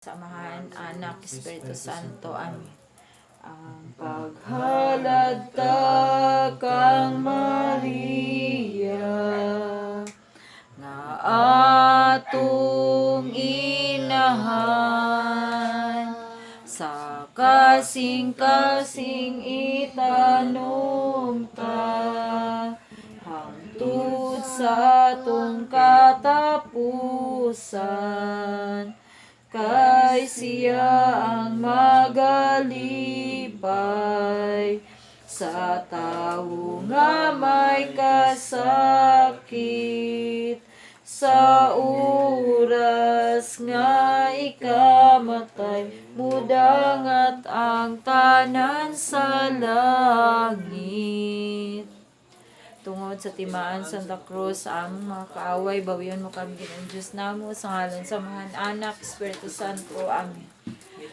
Sa Amahan, Anak, Espiritu Santo. Amen. Ang paghalad ta kang Maria nga atong inahan, sa kasing-kasing itanom ta hangtod sa atong katapusan, kay siya ang magalipay sa tawo nga may kasakit, sa oras nga ikamatay, mudangat ang tanan sa langit. Tungod sa timaan Santa Cruz sa among mga kaaway, bawion mo kami, Ginoong Diyos namo, sa ngalan sa Amahan, Anak, Espiritu Santo. Amen.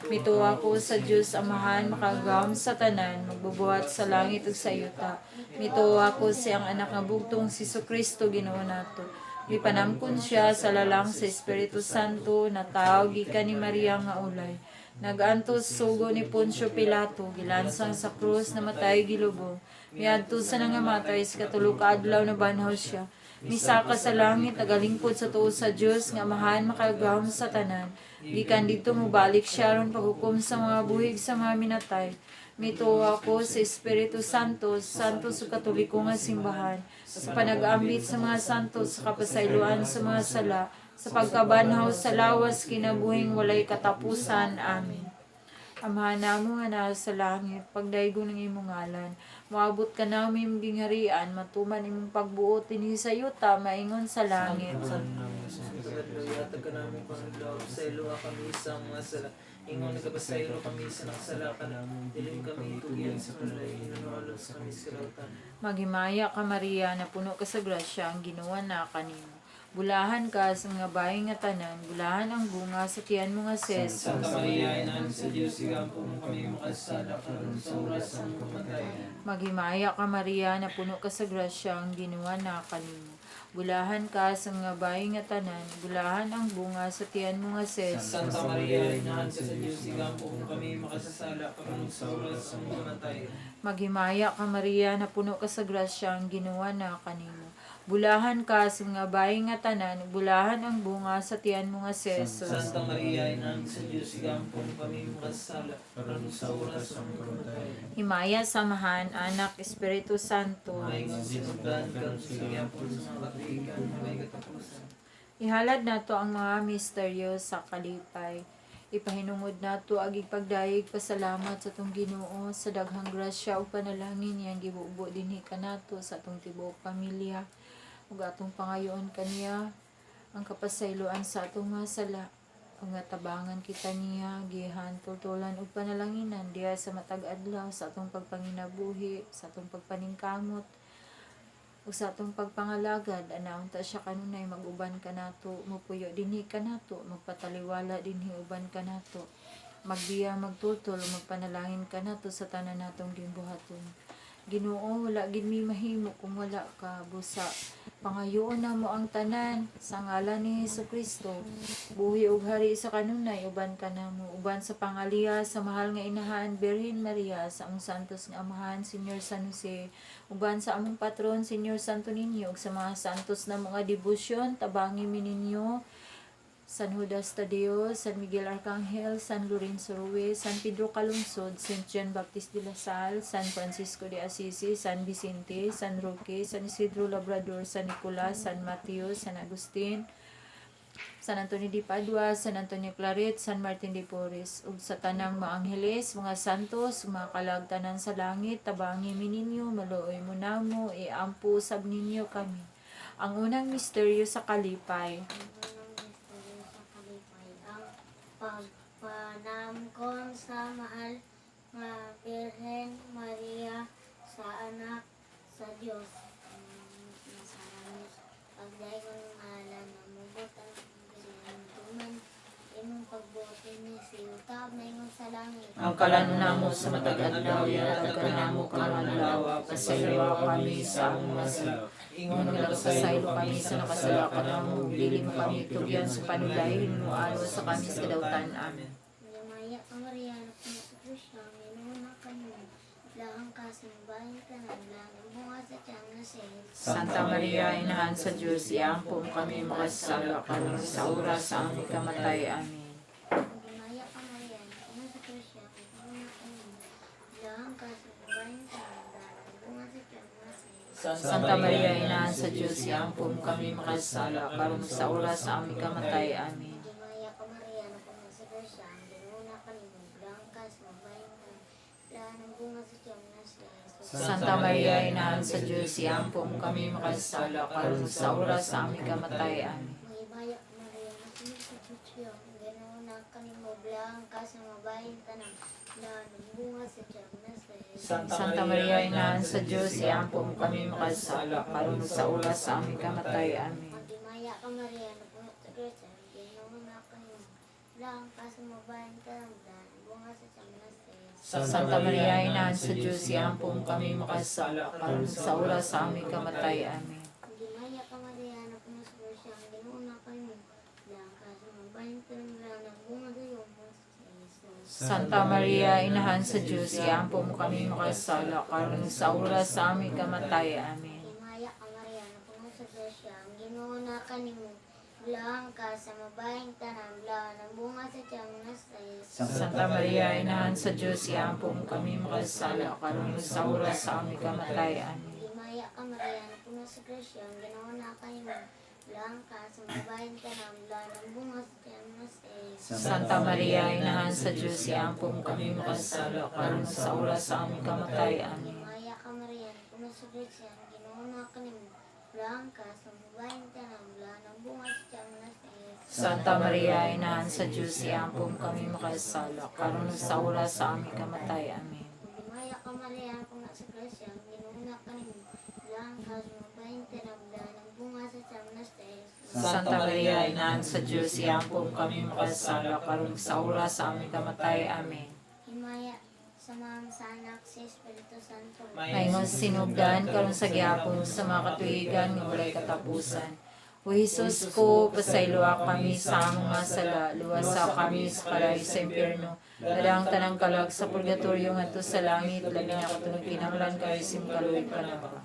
Mituo ako sa Diyos Amahan, makagagahom sa tanan, magbubuhat sa langit ug sa yuta. Mituo ako sa iyang Anak nga bugtong, si Kristo Ginoo nato. Gipanamkon siya sa lalang sa Espiritu Santo, natawo gikan ni Maria nga ulay. Nagantos sugo ni Poncio Pilato, gilansang sa krus, namatay, gilubong. Miadto sa nangamatay, sa katulo ka adlaw nabanhaw siya. Misaka sa langit, nagalingkod sa tuo sa Dios nga Amahan makagagahom sa tanan. Gikan didto mobalik siya aron paghukom sa mga buhi ug sa mga minatay. Mituo ako sa Espiritu Santo, Santo sa Katoliko nga simbahan, sa panag-ambit sa mga santos, sa kapasayloan sa mga sala, sa pagkabanhaw sa lawas, kinabuhing walay katapusan. Amen. Amahan namo nga naa sa langit, pagdaygon ang imong ngalan. Moabot kanamo imong gingharian, matuman imong pagbuot dinhi sa yuta maingon sa langit. Matag adlaw, ihatag kanamo karon adlaw. Pasayloa kami sa among mga sala, ingon nagapasaylo kami sa nakasala kanamo. Dili mo kami tugian sa panulay, hinunoa kami sa kalautan. Maghimaya ka, Maria, napuno ka sa grasya, ang Ginoo naa kanimo. Bulahan ka sa mga babaye nga tanan, bulahan ang bunga sa tiyan mo nga si Jesus. Santa Maria, Inahan sa Dios, igampo mo kami makasala karon sa oras sa among kamatayon. Maghimaya ka, Maria, napuno ka sa grasya, ang Ginoo naa kanimo. Bulahan ka sa mga babaye nga tanan, bulahan ang bunga sa tiyan mo nga si Jesus. Santa Maria, Inahan ka sa Dios, igampo mo kami makasasala karon sa oras sa among kamatayon. Maghimaya ka, Maria, napuno ka sa grasya, ang Ginoo naa kanimo. Bulahan ka sa mga babaye nga tanan, bulahan ang bunga sa tiyan mo nga si Jesus. Santa Maria, Inahan sa Dios, igampo mo kami makasasala karon sa oras sa among kamatayon. Himaya sa Amahan, Anak, Espiritu Santo. Maingon sinugdan karon sa gyapon sa mga katuigan, walay katapusan. Ihalad nato ang mga misteryo sa kalipay. Ipahinungod nato ang pagdayeg pasalamat sa atong Ginoo sa daghang grasya ug panalangin niyang gibubo dinhi kanato sa atong tibuok pamilya, ug atong pangayoon kaniya ang kapasayloan sa atong mga sala ug nga tabangan kita niya, gihan, tultulan ug panalanginan diha sa matag adlaw sa atong pagpanginabuhi, sa atong pagpaningkamot ug sa atong pagpangalagad. Anaon ta siya kanunay mag-uban kanato, mopuyo dinhi kanato, magpataliwala dinhi uban kanato, magbiya, magtultol, magpanalangin kanato sa tanan natong gimbuhaton. Ginoo, wala gid mi mahimo kung wala ka. Busa pangayoon namo ang tanan sa ngalan ni Hesus Kristo, buhi ug hari sa kanunay uban kanamo, uban sa pangaliya sa mahal nga Inahan Birhen Maria, sa among santos nga Amahan Señor San Jose, uban sa among patron Señor Santo Niño, ug sa mga santos na mga debosyon. Tabangi mi ninyo: San Judas Tadeo, San Miguel Arcangel, San Lorenzo Ruiz, San Pedro Calungsod, Saint John Baptist de la Salle, San Francisco de Assisi, San Vicente, San Roque, San Isidro Labrador, San Nicolas, San Mateo, San Agustin, San Antonio de Padua, San Antonio Claret, San Martin de Porres, ug sa tanang mga angheles, mga santos, mga kalagtanan sa langit, tabangi mi ninyo, maluoy mo namo, iampo sab ninyo kami. Ang unang misteryo sa kalipay. Ang unang misteryo sa kalipay, ang pagpanamkon sa mahal nga Birhen Maria sa Anak sa Dios. Pagdaygon ang ngalan, moabot ang gingharian, imong pagbuot dinhi sa yuta maingon sa langit. Ang kalan-on namo sa matag adlaw ihatag kanamo karon adlaw. Pasayloa kami sa among mga sala. Ingon Ingon nga nga nagpasaylo kami sa nakasala kanamo, dili mo kami tugyan sa panulay, hinualo sa kami sa kadawtan. Amen. Maghimaya ka Maria, napuno sa grasya, ang Ginoo na kanimo. Bulahan ka sa mabahin tanan, bulahan ang bunga sa tiyan nga si Jesus. Santa Maria, Inahan sa Diyos, iampo mo kami makasala karon sa oras sa aming kamatay. Amen. Maghimaya ka Maria, napuno sa grasya, ang Ginoo na kanimo. Bulahan ka sa mabahin tanan, bulahan ang bunga sa tiyan nga si Jesus. Santa Maria, Inahan sa Diyos, iampo mo kami makasala karon sa oras sa aming kamatay. Amen. Maghimaya ka Maria, napuno sa grasya, ang Ginoo na kanimo. Bulahan ka sa mabahin tanan, bulahan ang bunga sa tiyan nga si Jesus. Santa Maria, Inahan sa Diyos, iampo mo kami makasala karon sa oras sa aming kamatay. Amen. Maghimaya ka Maria, napuno sa grasya, ang Ginoo na kanimo. Bulahan ka sa mabahin tanan, bulahan ang bunga sa tiyan nga si Jesus. Santa Maria, Inahan sa Diyos, iampo mo kami makasala karon sa oras sa aming kamatay. Amen. Maghimaya ka Maria, napuno sa grasya, ang Ginoo na kanimo. Bulahan ka sa mabahin tanan, bulahan ang bunga sa tiyan nga si Jesus. Santa Maria, Inahan sa Diyos, iampo mo kami makasala karon sa oras sa aming kamatay. Amen. Maghimaya ka Maria, napuno sa grasya, ang Ginoo na kanimo. Bulahan ka sa mabahin tanan, bulahan ang bunga sa iyong bunga sa Jesus. Santa Maria, Inahan sa Diyos, iampo mo kami makasala karon sa oras sa aming kamatay. Amen. Himaya ka Maria, napuno sa grasya, ang Ginoo na kanimo. Bulahan ka sa mabahin tanan, bulahan ang bunga sa tiyan nga si Jesus. Santa Maria, Inahan sa Diyos, iampo mo kami makasala karon sa oras sa aming kamatay. Amen. Himaya ka Maria, napuno sa grasya, ang Ginoo na kanimo. Bulahan ka sa mabahin tanan, bulahan ang bunga sa tiyan nga si Jesus. Santa Maria, Inahan sa Diyos, iampo mo kami makasala karon sa oras sa aming kamatay. Amen. Himaya ka Maria, napuno sa grasya, ang Ginoo na kanimo. Bulahan ka sa mabahin tanan, bulahan ang bunga sa tiyan nga si Jesus. Santa Maria, Inahan sa Diyos, iampo mo kami makasala karon sa oras sa aming kamatay. Amen. Himaya ka Maria, napuno sa grasya, ang Ginoo na kanimo. Bulahan ka sa mabahin tanan, bulahan ang bunga sa tiyan nga si Jesus. Santa Maria, Inahan sa Diyos, iampo mo kami makasala karon sa oras sa aming kamatay. Amen. Himaya sa Mama, sa Anak, sa Espiritu Santo. Maingon sinugdan karon sa gihapon sa mga katuigan nga walay katapusan. O Jesus ko, pasayloa kami sa among mga sala, luwasa kami sa kalayo sa impyerno, dala ang tanang kalag sa purgatorio ngadto sa langit, labi na katong kinahanglan kaayo sa imong kaluoy panaba.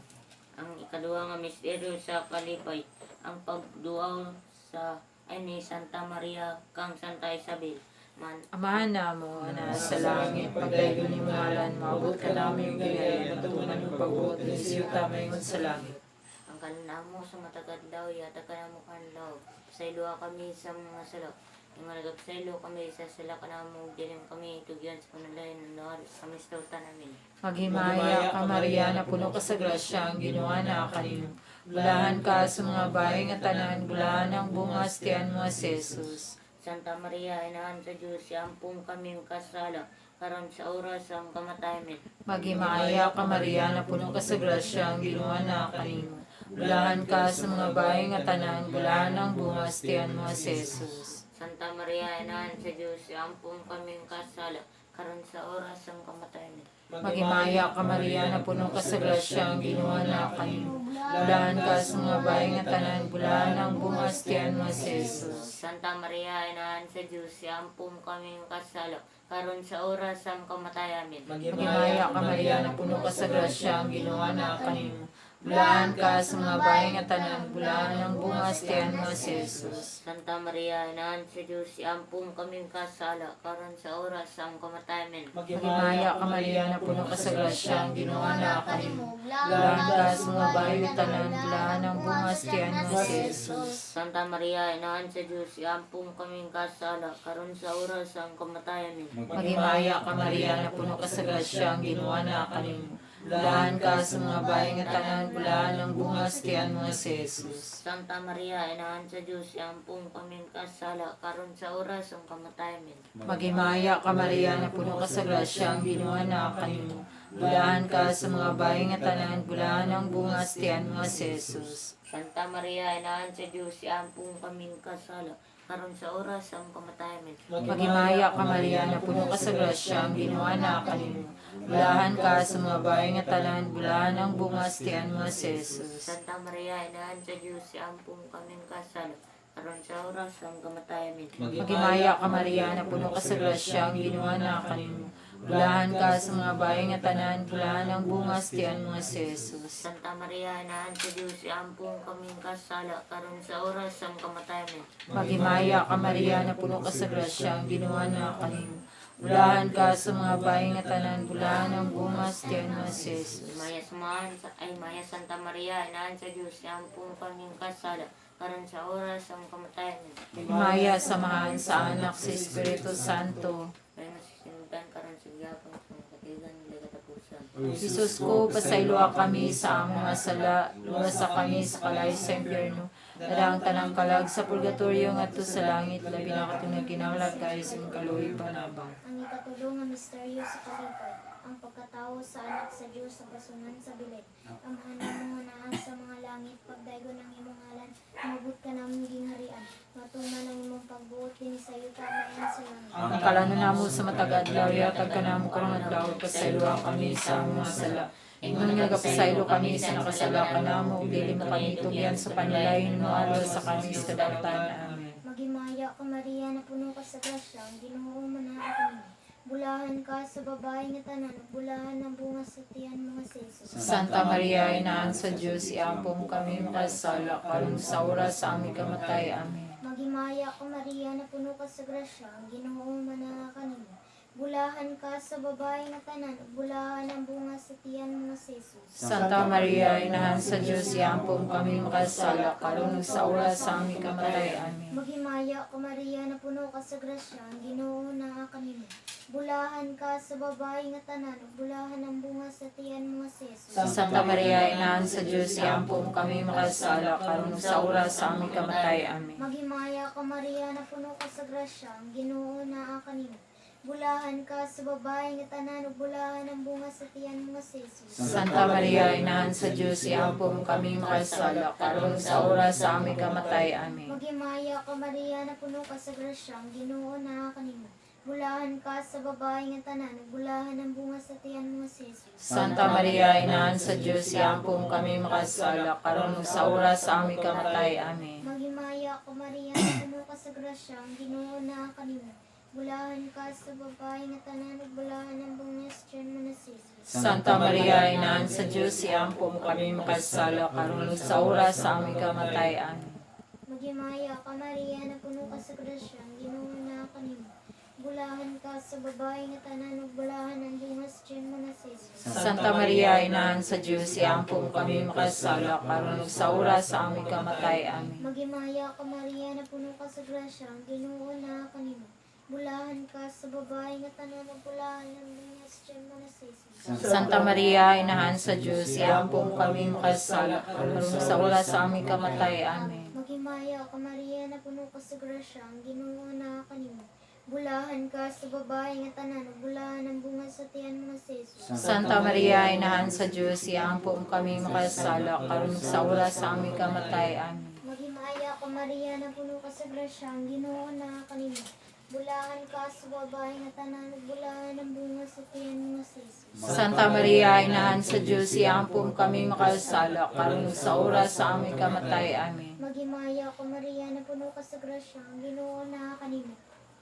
Ang ikaduha nga misteryo sa kalipay, ang pagduaw sa ay ni Santa Maria kang Santa Isabel. Man, Amahan namo, na sa langit, pagdayon ni ngalan, maabot ka namin yung gingayan, matuman ang pagbuot ni siyuta, maingon sa langit. Ang kanamo sa matag adlaw, yata kanamo kanlaw. Pasayloa kami sa mga sala. Yung mga nagapasaylo kami sa sala kanamo, dilim kami tugyan sa panalay ng kami sa tawtan namin. Maghimaya ka, Maria, na puno ka sa grasya, ang Ginoo na kanimo. Bulahan ka sa mga bahay nga tanan, bulahan ang bunga sa tiyan mo, si Jesus. Santa Maria, inahan sa Diyos, ampong kaming kasala, karon sa oras ang kamatayan. Maghimaya ka, Maria, na puno ka sa grasya, ang Ginoo na kanimo. Bulahan ka sa mga bahay nga tanan, bulahan ang bunga sa tiyan mo, si Jesus. Santa Maria, inahan sa Diyos, ampong kaming kasala, karon sa oras ang kamatayan. Maghimaya ka, Maria, na puno ka sa grasya, ang Ginoo na kanimo. Bulahan ka sa mga bahay nga tanan, bulahan ang bunga sa tiyan mo, si Jesus. Santa Maria, inahan sa Diyos, ampong kaming kasala, karon sa oras ang kamatayan. Maghimaya ka, Maria, na puno ka sa grasya, ang Ginoo na kanimo. Bulahan ka sa mga bahay nga tanan, bulahan ang bunga sa tiyan mo, si Jesus. Santa Maria, inahan sa Diyos, ampong kaming kasala, karon sa oras ang kamatayan. Maghimaya ka, Maria, na puno ka sa grasya, ang Ginoo na kanimo. Bulahan ka sa mga bahay nga tanan, bulahan ang bunga sa tiyan mo, si Jesus. Santa Maria, inahan sa Diyos, ampong kaming kasala, karon sa oras ang kamatayan. Maghimaya ka, Maria, na puno ka sa grasya, ang Ginoo na kanimo. Bulahan ka sa mga bahay nga tanan, bulahan ang bunga sa tiyan mo, si Jesus. Santa Maria, inahan sa Diyos, ampong kaming kasala, karon sa oras ang kamatayan. Maghimaya ka, Maria, na puno ka sa grasya, ang Ginoo na kanimo. Bulahan ka sa mga bahay nga tanan, bulahan ang bunga sa tiyan mo, si Jesus. Santa Maria, inahan sa Diyos, ampong kaming kasala, Karon sa oras sa among kamatayon. Amen. Maghimaya ka, Maria, na puno ka sa grasya, ang Ginoo naa kanimo. Bulahan ka sa mga babae nga tanan, bulahan ang bunga sa tiyan mo si Jesus. Santa Maria, inahan sa Diyos, iampo mo kami kasala, karon sa oras sa among kamatayon. Amen. Maghimaya ka, Maria, na puno ka sa grasya, ang Ginoo naa kanimo. Bulahan ka sa mga babae nga tanan, bulahan ang bunga sa tiyan mo si Jesus. Santa Maria, inahan sa Diyos, iampo mo kami kasala, karon sa oras sa among kamatayon. Amen. Maghimaya ka, Maria, na puno ka sa grasya, ang Ginoo naa kanimo. Bulahan ka sa mga babae nga tanan, bulahan ang bunga sa tiyan mo si Jesus. Maya samahan sa ay Maya Santa Maria, inahan sa Diyos, iampo mo kami kasala, karon sa oras sa among kamatayon. Amen. Himaya, samahan sa Anak, sa Espiritu Santo. Kaya nasisinundan karon sa gihapon sa mga katigan nila katapusan. Jesus ko, pasayloa kami sa among mga sala, luwasa kami sa kalayo sa impyerno, dala ang tanang kalag sa purgatorio ngadto sa langit, labi na katong nagkinahanglan kaayo sa imong kaluoy panabang. Ang ikatulo nga misteryo sa kalipay, ang pagkatawo sa anak sa Dios sa pasungan sa Belen. Amahan namo nga naa sa mga langit, pagdaygon ang imong ngalan, moabot kanamo gingharian. Matuman ang imong pagbuot dinhi sa yuta mayon sa langit. Ang kalano namo sa matag adlaw, ihatag kanamo karong adlaw, pasayloa kami sa among mga sala. Ingon nga gapasaylo kami sa nakasala kanamo, ug dili mo kami tugyan sa panulayon, moadto sa kami sa kadautan. Amen. Maghimaya ka, Maria, na puno ka sa grasya, ang Ginoo manaa kanimo. Bulahan ka sa babae nga tanan, ug bulahan ang bunga sa tiyan mo nga si Jesus. Santa Maria, Inaan sa Diyos, iampo mo kami makasala, karon sa oras sa aming kamatay. Amen. Maghimaya ka, Maria, na puno ka sa grasya, ang Ginoo manaa kanimo. Bulahan ka sa babae nga tanan, ug bulahan ang bunga sa tiyan mo nga si Jesus. Santa Maria, Inahan sa Diyos, iampo mo kami makasala, karon sa oras sa aming kamatay. Amen. Maghimaya ka, Maria, na puno ka sa grasya, ang Ginoo naa kanimo. Bulahan ka sa babae nga tanan, ug bulahan ang bunga sa tiyan mo nga si Jesus. Santa Maria, Inahan sa Diyos, iampo mo kami makasala, karon sa oras sa aming kamatay. Amen. Maghimaya ka, Maria, na puno ka sa grasya, ang Ginoo naa kanimo. Bulahan ka sa babae nga tanan, ug bulahan ang bunga sa tiyan mo nga si Jesus. Santa Maria, Inahan sa Diyos, iampo mo kami makasala, karon sa oras sa aming kamatay. Amen. Maghimaya ka, Maria, na puno ka sa grasya, ang Ginoo naa kanimo. Bulahan ka sa babae nga tanan, ug bulahan ang bunga sa tiyan mo nga si Jesus. Santa Maria, Inahan sa Diyos, iampo mo kami makasala, karon sa oras sa aming kamatay. Amen. Maghimaya ka, Maria, na puno ka sa grasya, ang Ginoo naa kanimo. Bulahan ka sa babae nga tanan, ug bulahan ang bunga sa tiyan mo nga si Jesus. Santa Maria, Inahan sa Diyos, iampo mo kami makasala, karon sa oras sa aming kamatay. Amen. Maghimaya ka, Maria, na puno ka sa grasya, ang Ginoo naa kanimo. Bulahan ka sa babae nga tanan, ug bulahan ang bunga sa tiyan mo nga si Jesus. Santa Maria, Inahan sa Diyos, iampo mo kami makasala, karon sa oras sa aming kamatay. Amen. Maghimaya ka, Maria, na puno ka sa grasya, ang Ginoo naa kanimo. Bulahan ka sa babae nga tanan, ug bulahan ang bunga sa tiyan mo nga si Jesus. Santa Maria, Inahan sa Diyos, iampo mo kami makasala, karon sa oras sa aming kamatay. Amen. Maghimaya ka, Maria, na puno ka sa grasya, ang Ginoo naa kanimo. Bulahan ka sa babae nga tanan, ug bulahan ang bunga sa tiyan mo nga si Jesus. Santa Maria, Inahan sa Diyos, iampo mo kami makasala, karon sa oras sa aming kamatay. Amen. Maghimaya ka, Maria, na puno ka sa grasya, ang Ginoo naa kanimo. Bulahan ka sa babae nga tanan, ug bulahan ang bunga sa tiyan mo nga si Jesus. Santa Maria, Inahan sa Diyos, iampo mo kami makasala, karon sa oras sa aming kamatay. Amen. Maghimaya ka, Maria, na puno ka sa grasya, ang Ginoo naa kanimo.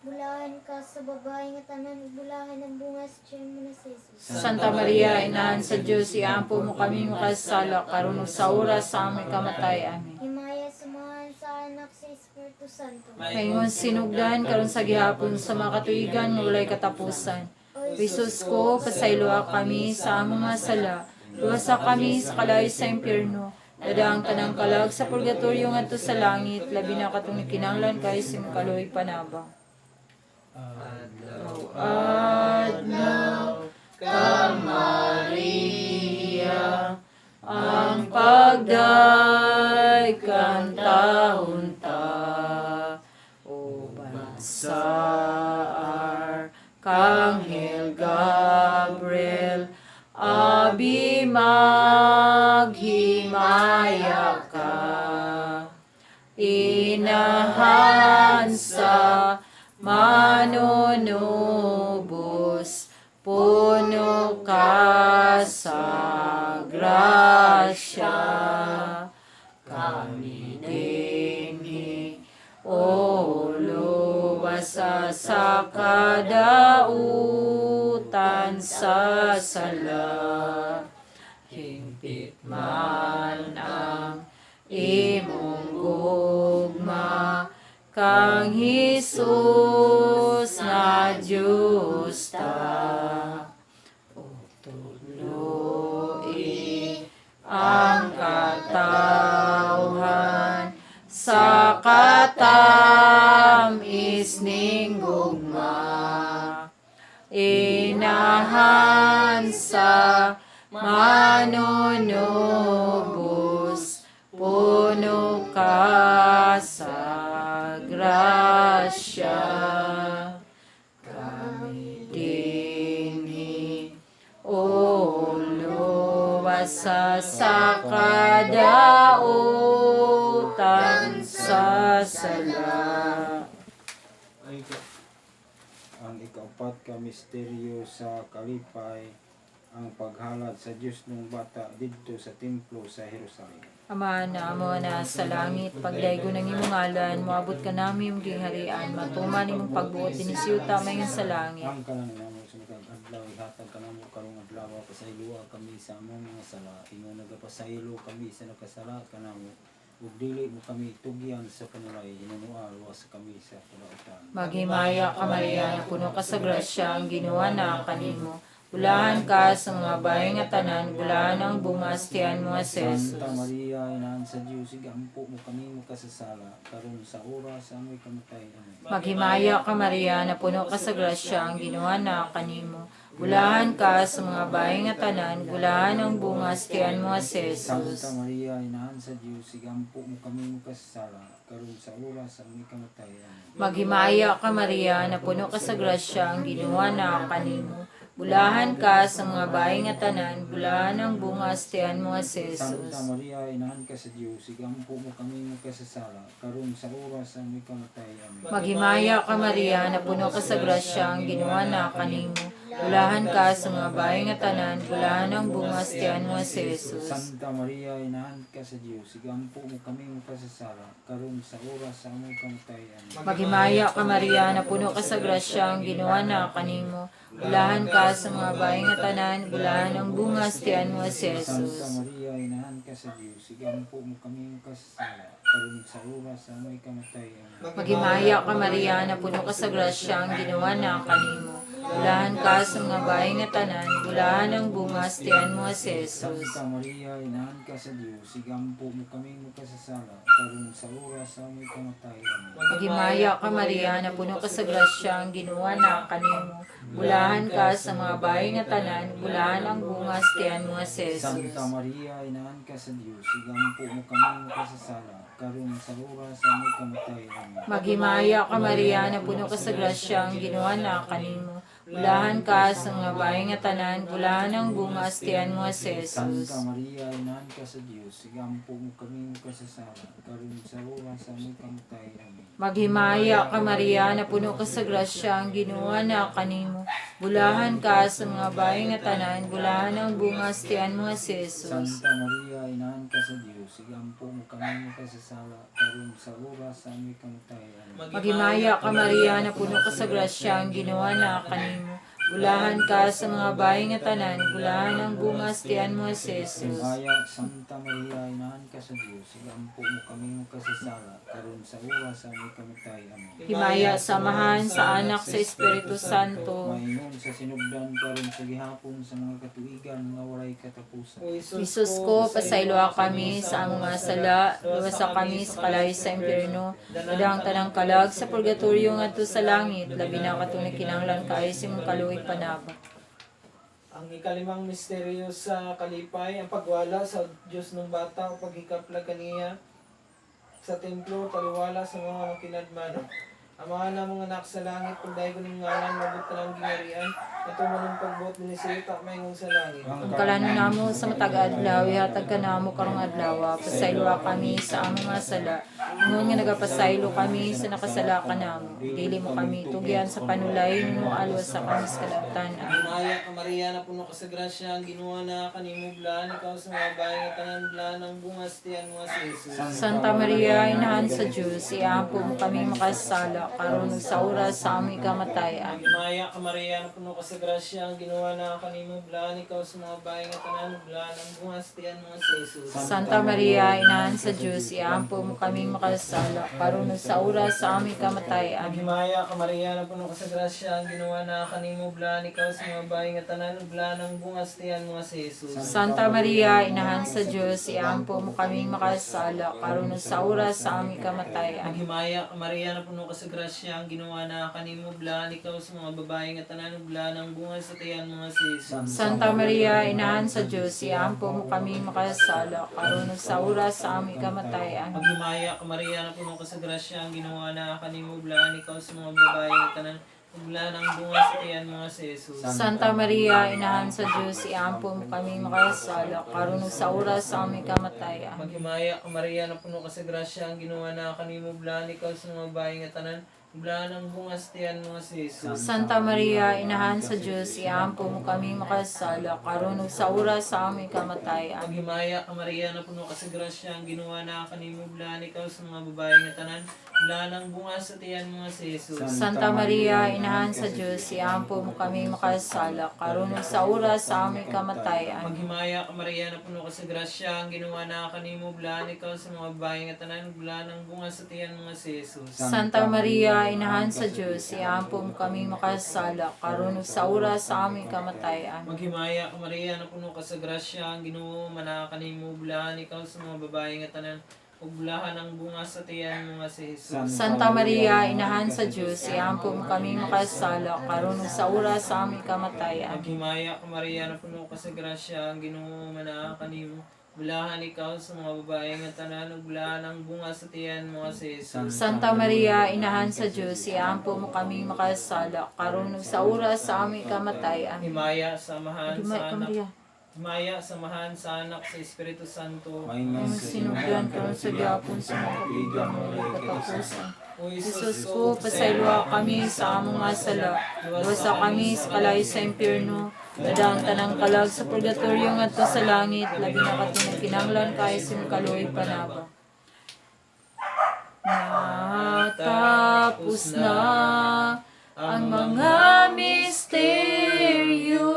Bulahan ka sa babae nga tanan, ug bulahan ang bunga sa tiyan mo nga si Jesus. Santa Maria, Inahan sa Diyos, iampo mo kami makasala, karon sa oras sa aming kamatay. Amen. Himaya samahan sa Anak, sa Espiritu Santo. Maingon sinugdan karon sa gihapon sa mga katuigan nga walay katapusan. Jesus ko, pasayloa kami sa among mga sala, luwasa kami sa kalayo sa impyerno, dala ang tanang kalag sa purgatorio ngadto sa langit, labi na katong kinahanglan kaayo sa imong kaluoy panabang. Adlaw, Adlaw ka, Maria, ang pagday kantahon ta, uban sa Arkanghel Gabriel, abi maghimaya ka. Inahan Manunubos, puno ka sa grasya. Kami dinhi, O luwasa sa kadautan sa sala. Hingpit man ang imong gugma kang Hesus nga Diyos ta. O tudloi ang katawhan sa katamis ning gugma. Inahan sa manunubos, puno ka sa grasya. Kami dinhi, O luwasa sa kadautan sa sala. Ay ka. Ang ikaapat ka misteryo sa kalipay, ang paghalad sa Dios ng bata didto sa templo sa Jerusalem. Ama na amo na sa langit, pagdaygo ng imong ngalan, moabot ka nami imong gingharian, matuman imong pagbuot dinhi sa yuta mayon sa langit. Ang kanan namo sa matag adlaw, ihatag kanamo karong adlaw, pasayloa kami sa among mga sala, ingon nagapasaylo kami sa nakasala kanamo, ug dili mo kami tugyan sa panulay, hinunoa luwas kami sa kalautan. Maghimaya ka Maria, puno ka sa grasya, ang Ginoo na kanimo. Bulahan ka sa mga bahay nga tanan, bulahan ang bungas tiyan mo si Jesus. Santa Maria, inahan sa Diyos, igampo mo kami makasasala, karon sa oras sa amoy kamatay. Amen. Maghimaya ka Maria, napuno ka sa grasya, ang Ginoo na kanimo. Bulahan ka sa mga bahay nga tanan, bulahan ang bungas tiyan mo si Jesus. Santa Maria, inahan sa Diyos, igampo mo kami makasasala, karon sa oras sa amoy kamatay. Amen. Maghimaya ka Maria, napuno ka sa grasya, ang Ginoo na kanimo. Bulahan ka sa mga bahay nga tanan, bulahan ang bungas tiyan mo si Jesus. Santa Maria, inahan ka sa Diyos, igampo mo kami makasasala, karon sa oras sa amoy kamatay. Amen. Maghimaya ka Maria, napuno ka sa grasya, ang Ginoo na kanimo. Bulahan ka sa mga bahay nga tanan, bulahan ang bungas tiyan mo si Jesus. Santa Maria, inahan ka sa Diyos, igampo mo kami makasasala, karon sa oras sa amoy kamatay. Amen. Maghimaya ka Maria, napuno ka sa grasya, ang Ginoo na kanimo. Bulahan ka sa mga bahay nga tanan, bulahan ang bungas tiyan mo si Santa Jesus. Maria, inahan ka sa Diyos, igampo mo kami makasasala, karon sa oras sa amoy kamatay. Amen. Maghimaya ka Maria, napuno ka sa grasya, ang Ginoo na kanimo. Bulahan ka sa mga bahay nga tanan, bulahan ang bungas tiyan mo si Jesus. Santa Maria, inahan ka sa Diyos, igampo mo kami makasasala, karon sa oras sa amoy kamatay. Amen. Maghimaya ka Maria, napuno ka sa grasya, ang Ginoo na kanimo. Bulahan ka sa mga bahay nga tanan, bulahan ang bungas tiyan mo si Jesus. Santa Maria, inahan ka sa Diyos, igampo mo kami makasasala, karon sa oras sa amoy kamatay. Amen. Maghimaya ka Maria, napuno ka sa grasya, ang Ginoo na kanimo. Bulahan ka sa mga bahay nga tanan, bulahan ang bungas tiyan mo si Jesus. Santa Maria, inahan ka sa Diyos, igampo mo kami makasasala, karon sa oras sa amoy kamatay. Amen. Maghimaya ka Maria, napuno ka sa grasya, ang Ginoo na kanimo. Bulahan ka sa mga bahay nga tanan, bulahan ang bungas tiyan mo si Jesus. Santa Maria, inahan ka sa Diyos, igampo mo kami makasasala, karon sa oras sa amoy kamatay. Amen. Maghimaya ka Maria, napuno ka sa grasya, ang Ginoo na kanimo. Bulahan ka sa mga bahay nga tanan, bulahan ang bungas tiyan mo si Jesus. Himaya, Santa Maria, inahan ka sa Diyos, igampo mo kami makasasala, karon sa oras sa amoy kamatay. Amen. Himaya sa Amahan, sa Anak, sa Espiritu Santo. Maingon sa sinugdan karon sa gihapon sa mga katuigan nga walay katapusan. O Jesus ko, pasayloa kami sa among mga sala, luwasa kami sa kalayo sa impyerno, dadang tanang kalag sa purgatorio ngadto sa langit, labi na katong nagkinahanglan kaayo sa imong kaluoy panabang. Ang ikalimang misteryo sa kalipay, ang pagwala sa Diyos ng bata o paghikapla kaniya sa templo, taliwala sa mga makinadmano. Amahan namong anak sa langit, pagdaygon ng ngalan, mabot ka ng gingharian, matuman ang pagbuot dinhi sa yuta, maingon sa langit. Ang kalano namo sa matag adlaw, ihatag ka namo karong adlaw, pasayloa kami sa among mga sala. Ingon nga nagapasaylo kami sa nakasala kanamo. Dili mo kami tugyan sa panulay, nunualwas sa kami sa kalautan. Amen. Himaya ka Maria, na puno ka sa grasya, ang Ginoo na kanimo blaan, ikaw sa mga babae nga tanan blaan ang bunga sa tiyan mo si Jesus. Santa Maria, inahan sa Diyos, iampo mo kami makasala, karon ug sa oras sa aming kamatayan. Himaya ka Maria, na puno ka sa grasya, ang Ginoo na kanimo blaan, ikaw sa mga babae nga tanan blaan ang bunga sa tiyan mo si Jesus. Santa Maria, inahan sa Diyos, iampo mo kami makasala, karon ug sa oras sa aming kamatayan. Maghimaya ka Maria, na puno ka sa grasya, ang Ginoo na kanimo blaan, ikaw sa mga babae nga tanan blaan ang bunga sa tiyan mo si Jesus. Santa Maria, inahan sa Diyos, iampo mo kami makasala, karon ug sa oras sa aming kamatayan. Maghimaya ka Maria, na puno ka sa grasya, ang Ginoo na kanimo blaan, ikaw sa mga babae nga tanan blaan ang bunga sa tiyan mo si Jesus. Santa Maria, inahan sa Diyos, iampo mo kami makasala, karon ug sa oras sa aming kamatayan. Maghimaya ka Maria, na puno ka sa grasya, ang Ginoo na kanimo blaan, ikaw sa mga babae nga tanan blaan ang bunga sa tiyan mo si Jesus. Santa Maria, inahan sa Diyos, iampo mo kami makasala, karon ug sa oras sa aming kamatayan. Maghimaya ka Maria, na puno ka sa grasya, ang Ginoo na kanimo blaan, ikaw sa mga babae nga tanan blaan ang bunga sa tiyan mo si Jesus. Santa Maria, inahan sa Diyos, iampo mo kami makasala, karon ug sa oras sa aming kamatayan. Maghimaya ka Maria, na puno ka sa grasya, ang Ginoo na kanimo blaan, ikaw sa mga babae nga tanan blaan ang bunga sa tiyan mo si Jesus. Santa Maria, inahan sa Diyos, iampo mo kami makasala, karon ug sa oras sa aming kamatayan. Maghimaya ka Maria, na puno ka sa grasya, ang Ginoo na kanimo blaan, ikaw sa mga babae nga tanan blaan ang bunga sa tiyan mo si Jesus. Santa Maria, inahan sa Diyos, iampo mo kami makasala, karon ug sa oras sa aming kamatayan. Maghimaya ka Maria, na puno ka sa grasya, ang Ginoo mana kanimo blaan, ikaw sa mga babae nga tanan ug bulahan ang bunga sa tiyan mo nga si Jesus. Santa Maria, inahan sa Diyos, iampo mo kami makasala, karon ug sa oras sa aming kamatayan. Maghimaya ka Maria, na puno ka sa grasya, ang Ginoo mana kanimo bulahan ikaw sa mga babae nga tanan ug bulahan ang bunga sa tiyan mo nga si Jesus. Santa Maria, inahan sa Diyos, iampo mo kami makasala, karon ug sa oras sa aming kamatayan. Himaya sa Amahan Maghimaya sa ka, Anak, Maria. Himaya sa Amahan sa Anak sa Espiritu Santo. Maingon Ang sinugdan karon sa gyapon sa mga katuigan walay katapusan. O Jesus ko, pasayloa kami sa among mga sala. Luwasa kami sa kalayo sa impyerno. Dadaan tanang kalag sa purgatorio ngadto sa langit, labi na katong kinahanglan kaayo sa imong kaluoy panaba. Natapos na ang mga misteryo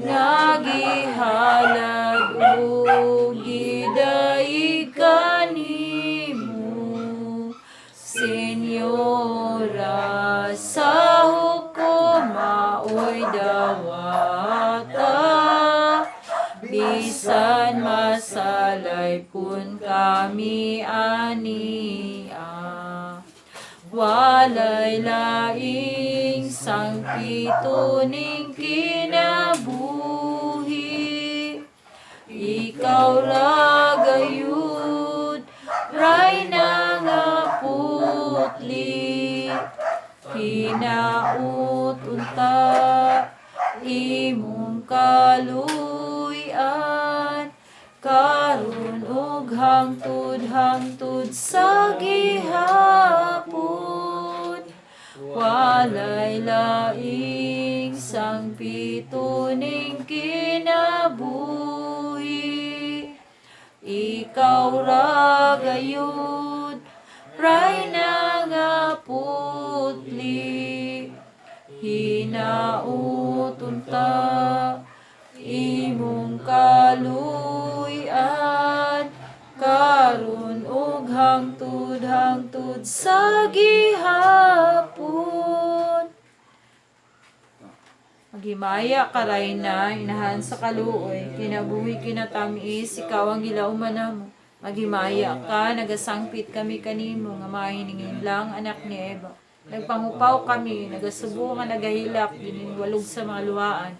nga gihalad ug gidayeg kanimo, Senyora, sa hukom maoy dawata, bisan masalay kun kami ania. Walay laing sangpitoning kinabuhi, ikaw ra gayud, Rayna nga putli, hinaut unta imong kaluy-an, karon ug hangtod-hangtod sa gihapon. Walay laing sangpitoning kinabuhi, ikaw ra gayud, Rayna nga putli, hinaut unta imong kaluy-an, karon ug hangtod-hangtod sa gihapon. Maghimaya ka, Rayna, inahan sa kaluoy, kinabuhi kinatamis, ikaw ang gilauman namo. Maghimaya ka, nagasangpit kami kanimo, nga mahiningin lang anak ni Eva. Nagpangupaw kami, nagasubo nga nagahilak, gininwalog sa mga luhaan.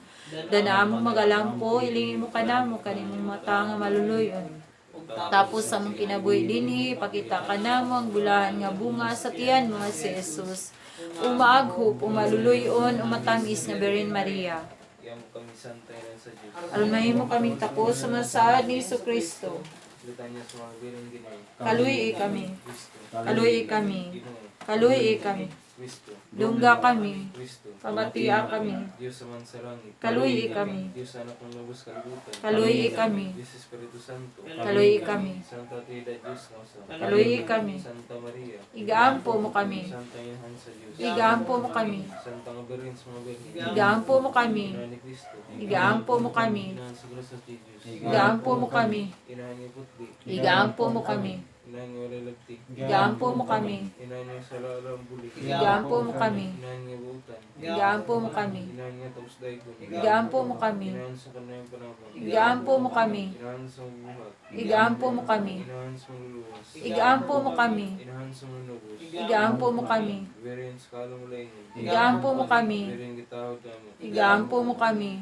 Danamong magalampo, ilingin mo kanamo, kanimong mata nga maluluyon. Tapos sa among kinabuhi dinhi, pakita kanamo ang bulahan nga bunga sa tiyan mo nga si Jesus. Umaaghop, umaluluyon, umatamis nga Birhen Maria. Iyam kami santay lang sa Diyos. Aron mahimo kaming takos sa masaad ni Hesus Kristo. Litanya sa mga bilang Ginoo. Kaluy kami. Kristo. Kaluy kami. Ginoo. Kaluy kami. Kristo. Dungga kami. Kristo. Pamatiya kami. Diyos sa man sa langit. Kaluy kami. Diyos sa anak ng lubos kalibutan. Kaluy kami. Diyos Espiritu Santo. Kaluy kami. Santa Trinidad Diyos nga usa. Kaluy kami. Santa Maria. Igaampo mo kami. Santa Inahan sa Diyos. Igaampo mo kami. Santa nga Birhen sa mga birhen. Igaampo mo kami. Inahan ni Kristo. Igaampo mo kami. Inahan sa grasya sa Diyos. Igaampo mo kami. Inahan ni Putli. Igaampo mo kami. Inahan ni walay lagti. Igaampo mo kami. Inahan ni sa lalang buli. Igaampo mo kami. Inahan ni buutan. Igaampo mo kami. Inahan ni taos daygon. Igaampo mo kami. Inahan sa kanayang panabang. Igaampo mo kami. Inahan sa buhat. Igaampo mo kami. Inahan sa maluluwas. Igaampo mo kami. Inahan sa manubos. Igaampo mo kami. Berin sa kalong laingon. Igaampo mo kami. Berin gitawag namo. Igaampo mo kami.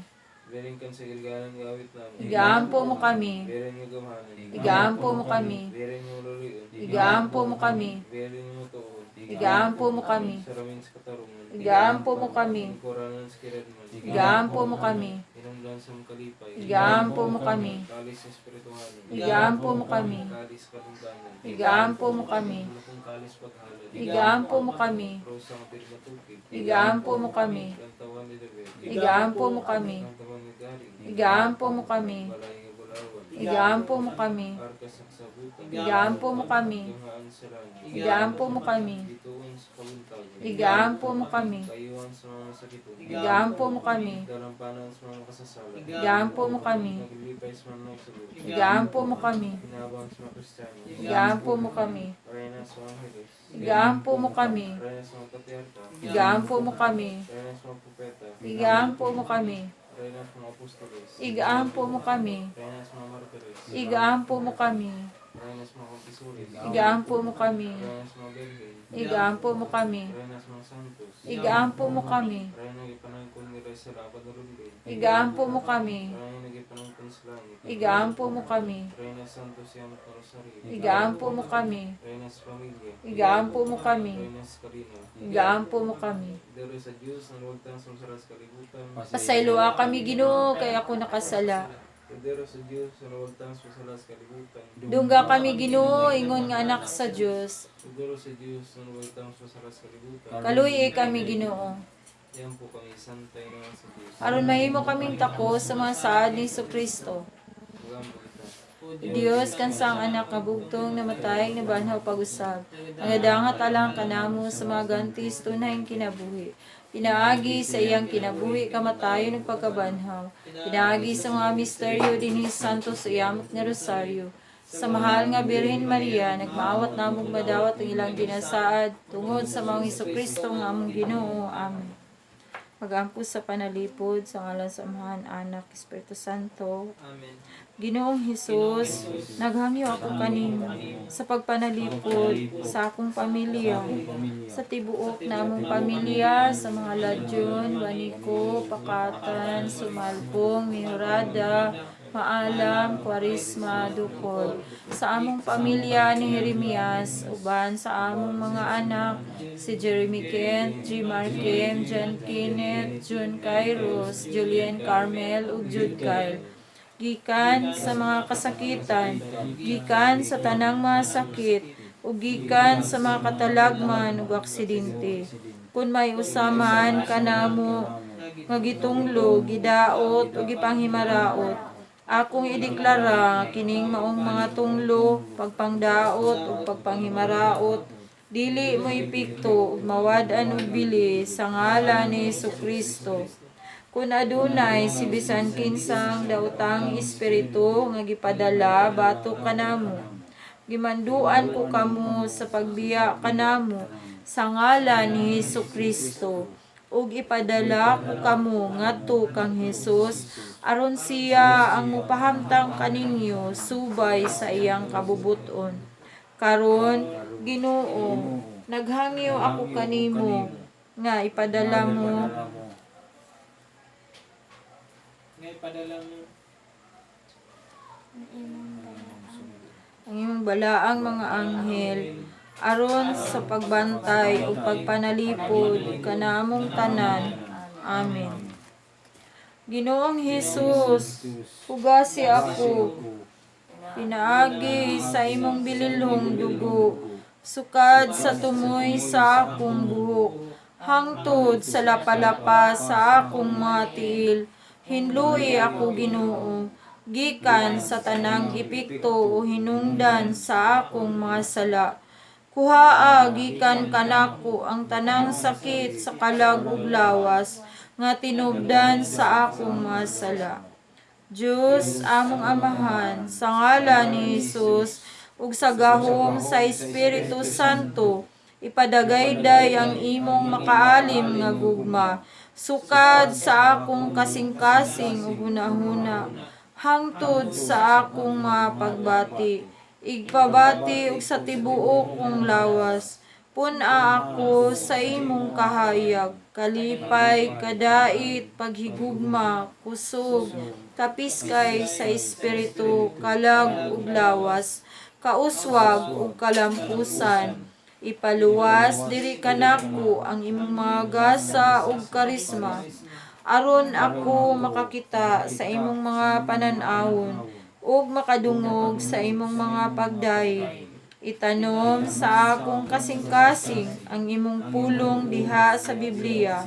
Berin kan sa gilgalan gawit namo. Igaampo mo kami. Berin nga gamhanan. Igaampo mo kami. Berin nga maluluyon. Igaampo mo kami. Berin nga matuod. Igaampo mo kami. Saramin sa katarungan. Igaampo mo kami. Inkuranan sa kiradman. Igaampo mo kami. Inamdan sa makalipay. Igaampo mo kami. Kalis sa espirituhanon. Igaampo mo kami. Kalis karundanan. Igaampo mo kami. Malakong kalis paghalad. Igaampo mo kami. Rosa nga pirmatukig. Igaampo mo kami. Lantawan ni David. Igaampo mo kami. Lantawan ni Gary. Igaampo mo kami. Balay nga bulawan. Igaampo mo kami. Arka sa kasabutan. Igaampo mo kami. Ganghaan sa langit. Igaampo mo kami. Bituon sa kabuntagon. Igaampo mo kami. Kayuhan sa mga masakiton. Igaampo mo kami. Dalampanan sa mga makasasala. Igaampo mo kami. Naglilipay sa mga nagsagot. Igaampo mo kami. Hinabang sa mga Kristiyano. Igaampo mo kami. Reyna sa mga angeles. Igaampo mo kami. Reyna sa mga patriarka. Igaampo mo kami. Reyna sa mga propeta. Igaampo mo kami. Reyna sa mga apostoles. Igaampo mo kami. Reyna sa mga martires. Igaampo mo kami. Reyna sa mga confessores. Igaampo mo kami. Reyna sa mga birhen. Igaampo mo kami. Reyna sa mga santos. Igaampo mo kami. Reyna gipanangkon nila sa lapad ng rumbay. Igaampo mo kami. Reyna gipanangkon sa langit. Igaampo mo kami. Reyna Santo Siyam Rosario. Igaampo mo kami. Reyna sa pamilya. Igaampo mo kami. Reyna sa karina. Igaampo mo kami. Dero sa Diyos ang wagtang samsara sa kalibutan. Pasayloa kami, Ginoo, kay ako nakasala. Dero sa Diyos ang wagtang samsara sa kalibutan. Dungga kami, Ginoo, ingon nga anak sa Dios. Dero sa Diyos ang wagtang samsara sa kalibutan. Kaluy kami, Ginoo. Yan po kami santay naman sa Diyos. Aron mahimo kaming tako sa mga saad ni Kristo. Magampo kita. Diyos kansang anak nga bugtong namatay nabanhaw pag-usab. Ang adangat alang kanamo sa mga gantis tunay kinabuhi. Pinaagi sa iyang kinabuhi kamatayon ug pagkabanhaw. Pinaagi sa mga misteryo dinhi Santo sa iyamot nga Rosario. Sa mahal nga Birhen Maria, nagmaawat namong madawat ang ilang ginasaad tungod sa maong Kristo nga among Ginoo. Amen. Magampo sa panalipod sa ngalan sa Amahan, Anak, Espiritu Santo. Amen. Ginoong Hesus, naghangyo ako kanimo sa pagpanalipod sa akong pamilya, sa tibuok namong pamilya, sa mga Ladyon, Waniko, Pakatan, Sumalpong, Mihorada, Maalam, Kwarisma, Dukol, sa among pamilya ni Jeremias, uban sa among mga anak, si Jeremy Kent, G. Markem, John Kenneth, June Kairos, Julian Carmel, ug Jude Kyle. Gikan sa mga kasakitan, gikan sa tanang mga sakit, ug gikan sa mga katalagman ug aksidente. Kun may usamaan kanamo nga gitunglo, gidaot ug gipanghimaraot, akong ideklara kining maong mga tunglo, pagpangdaot ug pagpanghimaraot, dili mo epekto ug mawad-an og bili sa ngalan ni Kristo. Kun adunay si bisan kinsang daotang espiritu nga gipadala batok kanamo, gimanduan ko kamo sa pagbiya kanamo sa ngalan ni Hesus Kristo, ug ipadala ko kamo ngadto kang Hesus aron siya ang mopahamtang kaninyo subay sa iyang kabubuton. Karon, Ginoo, naghangyo ako kanimo nga ipadala mo Ngay padala mo Ang imong balaan. Ang imong balaang mga anghel aron sa pagbantay ug pagpanalipod kanamong tanan. Amen. Ginoong Hesus, hugasi ako pinaagi sa imong bililhong dugo, sukad sa tumoy sa akong buhok, hangtod sa lapalapa sa akong mga tiil. Hinlui ako, Ginoo, gikan sa tanang epekto o hinungdan sa akong mga sala. Kuhaa gikan kanako ang tanang sakit sa kalag ug lawas nga tinubdan sa akong mga sala. Diyos among Amahan, sa ngalan ni Hesus ug sa gahom sa Espiritu Santo, ipadagayday ang imong makaalim nga gugma, sukad sa akong kasing-kasing ug hunahuna, hangtod sa akong mga pagbati, igpabati ug sa tibuok kong lawas. Pun-a ako sa imong kahayag, kalipay, kadait, paghigugma, kusog, kapiskay sa espiritu, kalag ug lawas, kauswag ug kalampusan. Ipaluwas diri kanako ang imong mga gasa ug karisma, aron ako makakita sa imong mga panan-awon ug makadungog sa imong mga pagdayeg. Itanom sa akong kasing-kasing ang imong pulong diha sa Biblia,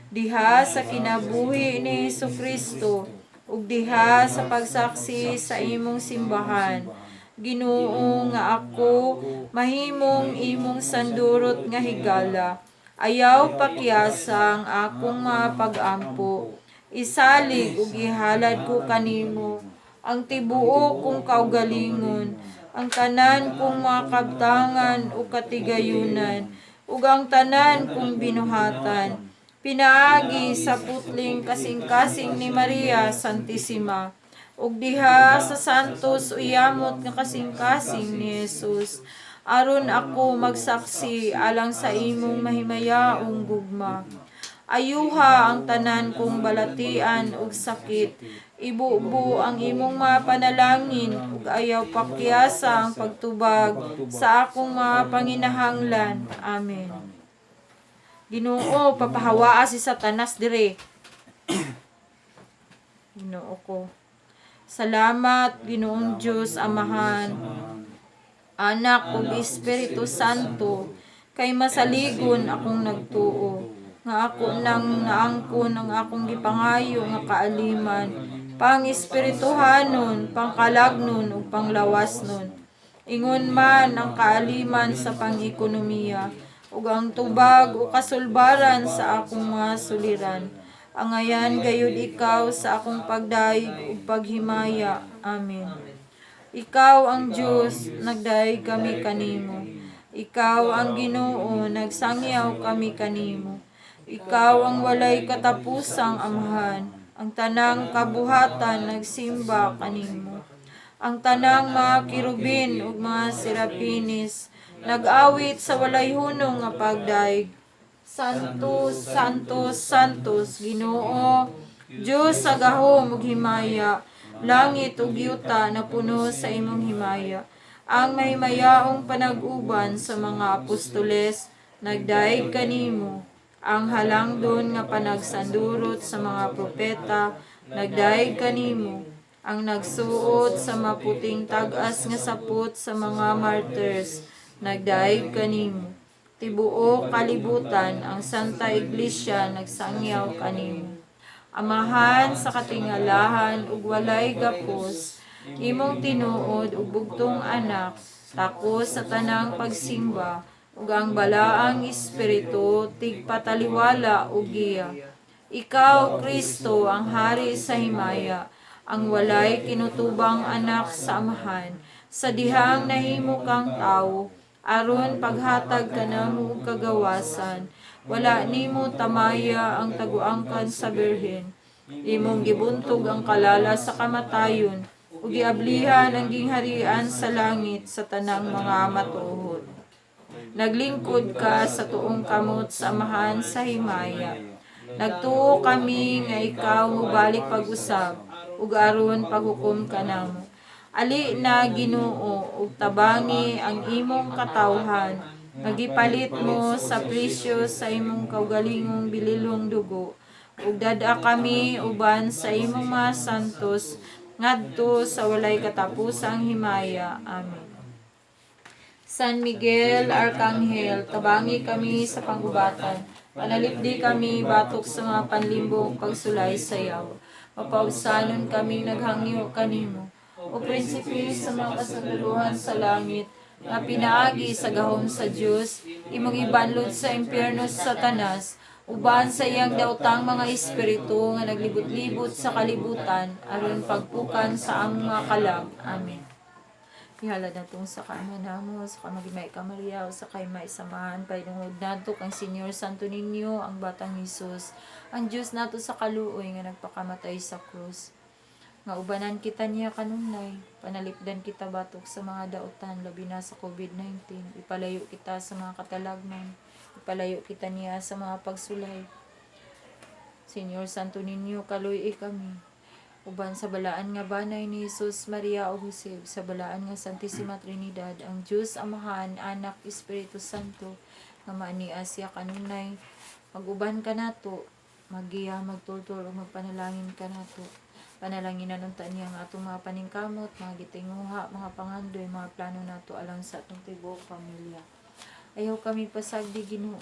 diha sa kinabuhi ni Hesukristo, ug diha sa pagsaksi sa imong simbahan. Ginoo, nga ako mahimong imong sandurot nga higala. Ayaw pakyasa ang akong mga pag-ampo. Isalig ug ihalad ko kanimo ang tibuok kong kaugalingon, ang tanan kong mga kabtangan ug katigayunan, ug ang tanan kong binuhatan. Pinaagi sa putling kasing-kasing ni Maria Santisima, ug diha sa santos uyamot nga kasing-kasing ni Jesus, aron ako magsaksi alang sa imong mahimayaong gugma. Ayuha ang tanan kong balatian ug sakit. Ibubo ang imong mga panalangin ug ayaw pakyasa ang pagtubag sa akong mga panginahanglan. Amen. Ginoo, papahawaa si Satanas dire. Ginoo ko. Salamat, Ginoong Diyos, Amahan, Anak ug Espiritu Santo, kay masaligon akong nagtuo nga ako nang naangkon ang akong gipangayo nga kaaliman, pang espirituhanon, pangkalagnon ug panglawasnon. Ingon man ang kaaliman sa pang-ekonomiya ug ang tubag o kasulbaran sa akong mga suliran. Angayan gayud ikaw sa akong pagdayeg ug paghimaya. Amen. Ikaw ang Diyos, nagdayeg kami kanimo. Ikaw ang Ginoo, nagsangyaw kami kanimo. Ikaw ang walay katapusang Amahan. Ang tanang kabuhatan nagsimba kanimo. Ang tanang mga kirubin ug mga serapinis nag-awit sa walay hunong nga pagdayeg. Santos, Santos, Santos, Ginoo, Diyos sa gahom ug himaya, langit ug yuta na puno sa imong himaya. Ang mahimayaong panag-uban sa mga apostoles nagdayeg kanimo. Ang halangdon nga panagsandurot sa mga propeta nagdayeg kanimo. Ang nagsuot sa maputing tag-as nga sapot sa mga martyrs nagdayeg kanimo. Tibuok kalibutan ang Santa Iglesia nagsangyaw kanimo. Amahan sa katingalahan ug walay gapos, imong tinuod ug bugtong Anak, takos sa tanang pagsimba, ug ang Balaang Espiritu tigpataliwala ug giya. Ikaw, Kristo, ang hari sa himaya, ang walay kinutubang Anak sa Amahan, sa dihang nahimo kang tawo, aron paghatag kanamo og kagawasan, wala nimo tamaya ang taguangkan sa birhen. Imong gibuntog ang kalala sa kamatayon, ug giablihan ang gingharian sa langit sa tanang mga matuod. Naglingkod ka sa tuong kamot sa Amahan sa himaya. Nagtuo kami nga ikaw mobalik pag-usab ug aron paghukom kanamo. Ali na, Ginoo, ug tabangi ang imong katawhan nga gipalit mo sa presyo sa imong kaugalingong bililhong dugo, ug dad-a kami uban sa imong mga santos ngadto sa walay katapusang himaya. Amen. San Miguel Arcangel, tabangi kami sa panggubatan. Panalipdi kami batok sa mga panlimbong pagsulay sayaw. Mapaubsanon kami naghangyo kanimo. O prinsipe sa mga kasundaluhan sa langit, nga pinaagi sa gahom sa Dios, imong ibanlod sa impyerno sa Satanas, uban sa iyang daotang mga espiritu nga naglibot-libot sa kalibutan aron pagpukan sa among mga kalag. Amen. Ihalad natong sa kaama namo, sa kamagimay ka Maria, o sa kay may samahan, painungod nato kang Senyor Santo Niño, ang Batang Hesus, ang Diyos nato sa kaluoy nga nagpakamatay sa krus. Nga ubanan kita niya kanunay, panalipdan kita batok sa mga daotan, labi na sa COVID-19, ipalayo kita sa mga katalagman, ipalayo kita niya sa mga pagsulay. Senyor Santo Niño, kaluoy kami. Uban sa balaan nga banay ni Jesus, Maria o Jose, sa balaan nga Santissima Trinidad, ang Diyos Amahan, Anak, Espiritu Santo, nga maania siya kanunay, maguban ka nato, magiya, magtultol, o magpanalangin ka nato. Panalangin unta niya ang atong mga paningkamot, mga gitinguha, mga pangandoy, mga plano nato alang sa atong tibuok pamilya. Ayaw kami pasagdi, Ginoo.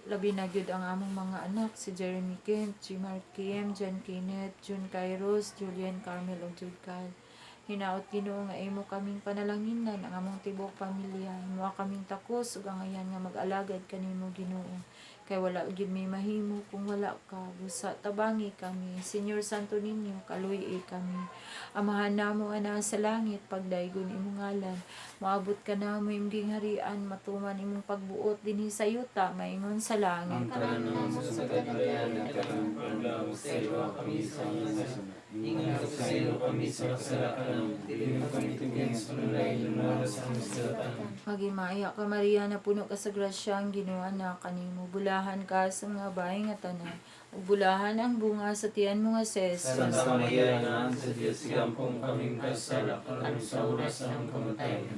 Labi na gyud ang among mga anak, si Jeremy Kent, G. Mark Kim, John Kenneth, June Kairos, Julian Carmel ug Jude Kyle. Hinaot, Ginoo, nga imo kaming panalanginan ang among tibuok pamilya. Himoa kaming takos ug angayan nga mag-alagad kanimo, Ginoo. Kay wala gyud may mahimo kung wala ka. Busa tabangi kami. Señor Santo Niño, kaluy kami. Amahan namo nga naa sa langit, pagdaygon imong ngalan. Moabot ka namo imong gingharian, matuman imong pagbuot dinhi sa yuta maingon sa langit. Ang Karon namo sa Pagkadalayan at adlaw, pasayloa kami sa mga sala. Ingon nagapasaylo kami sa nakasala kanamo. Dili mo kami tugyan sa panulay, hinunoala sa kami sa dautan. Maghimaya ka, Maria, na puno ka sa grasya, ang Ginoo na kanimo. Bulahan ka sa mga babae nga tanan, ug bulahan ang bunga sa tiyan mo nga si Jesus. Santa Maria, Inahan sa Diyos, igampong kaming kasala, karon sa oras sa among kamatayon.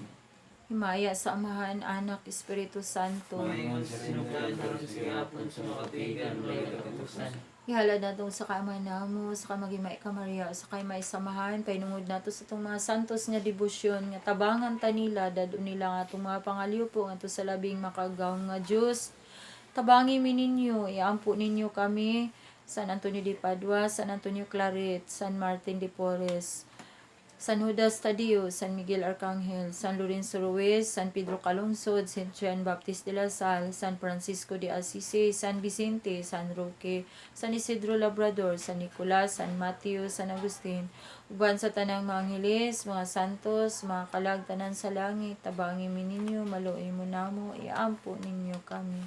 Himaya sa Amahan, Anak, Espiritu Santo. Maingon sa sinugdan, karon sa gihapon, sa makatigan, walay katapusan. Ihalad natong sa kaama namo, sa kamagimay ka Maria, sa kay may samahan, painungod nato sa itong mga santos nga debosyon, nga tabangan ta nila, dad-on nila nga atong mga pangaliwpo, nga sa labing makagagahom nga Diyos. Tabangi mi ninyo, iampo ninyo kami, San Antonio de Padua, San Antonio Claret, San Martin de Porres, San Judas Tadeo, San Miguel Arcangel, San Lorenzo Ruiz, San Pedro Calungsod, San Juan Baptist de la Salle, San Francisco de Assisi, San Vicente, San Roque, San Isidro Labrador, San Nicolas, San Mateo, San Agustin, uban sa tanang mga angheles, mga santos, mga kalag tanan sa langit, tabangi mi ninyo, maluoy mo namo, iampo ninyo kami.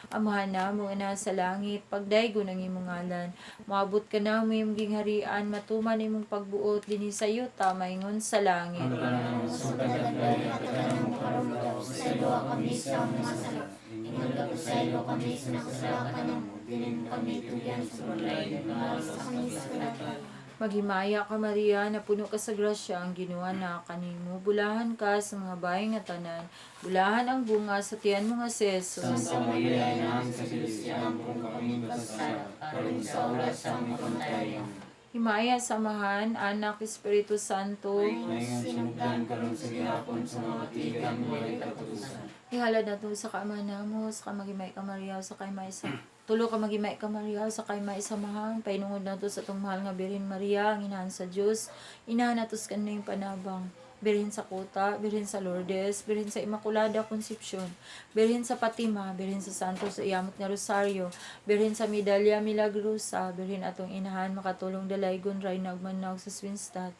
Amahan namo nga nasa langit, pagdaygon ang imong ngalan. Moabot ka namo imong gingharian, matuman imong pagbuot dinhi sa yuta maingon sa langit. Ang tanan Sa kadlaw, hatag namo karong adlaw, pasayloa kami sa among mga sala. Ingon nagapasaylo kami sa nakasala kanamo. Dili mo kami tugyan sa panulay, hinunoala sa kami sa kalautan. Maghimaya ka, Maria, na puno ka sa grasya, ang Ginoo na kanimo. Bulahan ka sa mga babae nga tanan. Bulahan ang bunga sa tiyan mo nga si Jesus. Santa Maria, Inahan sa Diyos, igampong kami kasala, karon sa oras sa among kamatayon. Himaya sa Amahan, Anak, Espiritu Santo. Maingon sinugdan karon sa gihapon sa mga katigan, walay katapusan. Ihalad nato sa kaama namo, sa kamagimay ka Maria, sa kay may sa tulo ka magimay ka Maria, sa kay may samahan, painungod nato sa atong mahal nga Birhen Maria, ang inahan sa Dios, inahan nato sa kaniyang panabang. Birhen sa Kota, Birhen sa Lourdes, Birhen sa Immaculada Concepcion, Birhen sa Fatima, Birhen sa Santos sa Iyamot nga Rosario, Birhen sa Medalya Milagrosa, Birhen atong inahan makatulong dalaygon Reyna ug Manawag sa Schoenstatt,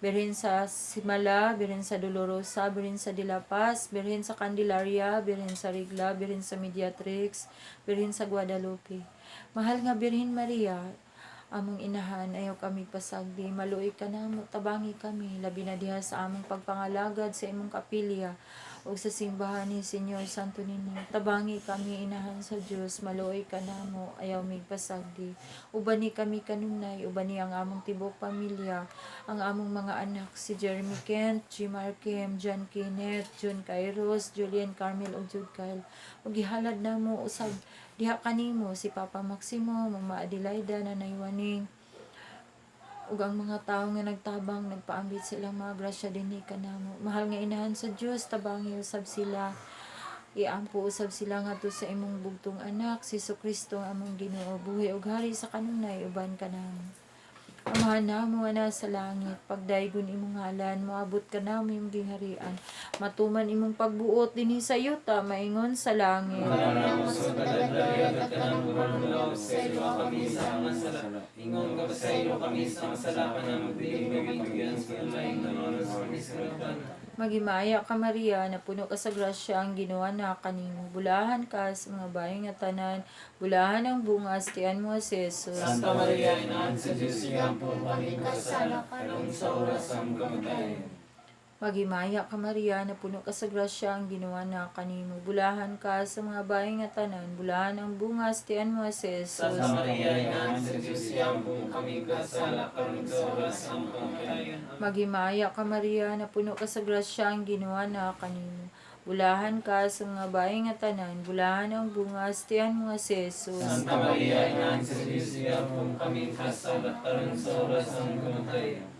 Birhen sa Simala, Birhen sa Dolorosa, Birhen sa De La Paz, Birhen sa Candelaria, Birhen sa Regla, Birhen sa Mediatrix, Birhen sa Guadalupe. Mahal nga Birhen Maria, Among inahan, ayaw kami pasagdi, maluoy ka namo, tabangi kami, labi na diha sa among pagpangalagad sa imong kapilya ug sa simbahan ni Señor Santo Niño. Tabangi kami, inahan sa Dios, maluoy ka namo, ayaw mig pasagdi. Ubani kami kanunay, ubani ang among tibuok pamilya, ang among mga anak, si Jeremy Kent, Jimar Kim, John Kenneth, John Kairos, Julian Carmel ug Jude Kyle. Ug gihalad namo usab diha kanimo si Papa Maximo, Mama Adelaida, Nanay Waning, ug ang mga tawo nga nagtabang nagpaambit sa ilang mga grasya dinhi kanamo. Mahal nga inahan sa Dios, tabangi usab sila. Iampo usab sila ngadto sa imong bugtong anak, si Kristo ang among Ginoo, buhi ug hari sa kanunay uban kanamo. Amahan namo nga naa sa langit, pagdaygon imong ngalan, moabot ka namo imong gingharian, matuman imong pagbuot dinhi sa yuta maingon sa langit. Amahan namo sa matag adlaw, ihatag kanamo karong adlaw, pasayloa kami sa among sala. Ingon nagapasaylo kami sa nakasala kanamo, dili kami tugyan sa panulay, hinunoala kami sa kalautan. Maghimaya ka Maria, napuno ka sa grasya, ang Ginoo naa kanimo. Bulahan ka sa mga babae nga tanan, bulahan ang bunga sa tiyan mo si Jesus. Santa Maria, Inahan sa Diyos, iampo kami kasala, karon sa oras sa among kamatayon. Maghimaya ka Maria, napuno ka sa grasya, ang Ginoo naa kanimo. Bulahan ka sa mga babae nga tanan, bulahan ang bunga sa tiyan mo si Jesus. Santa Maria, Inahan sa Diyos, iampo kami kasala, karon sa oras sa among kamatayon. Amen. Maghimaya ka Maria, napuno ka sa grasya, ang Ginoo naa kanimo. Bulahan ka sa mga babae nga tanan, bulahan ang bunga sa tiyan mo si Jesus. Santa Maria, Inahan sa Diyos, iampo kami kasala, karon sa oras sa among kamatayon.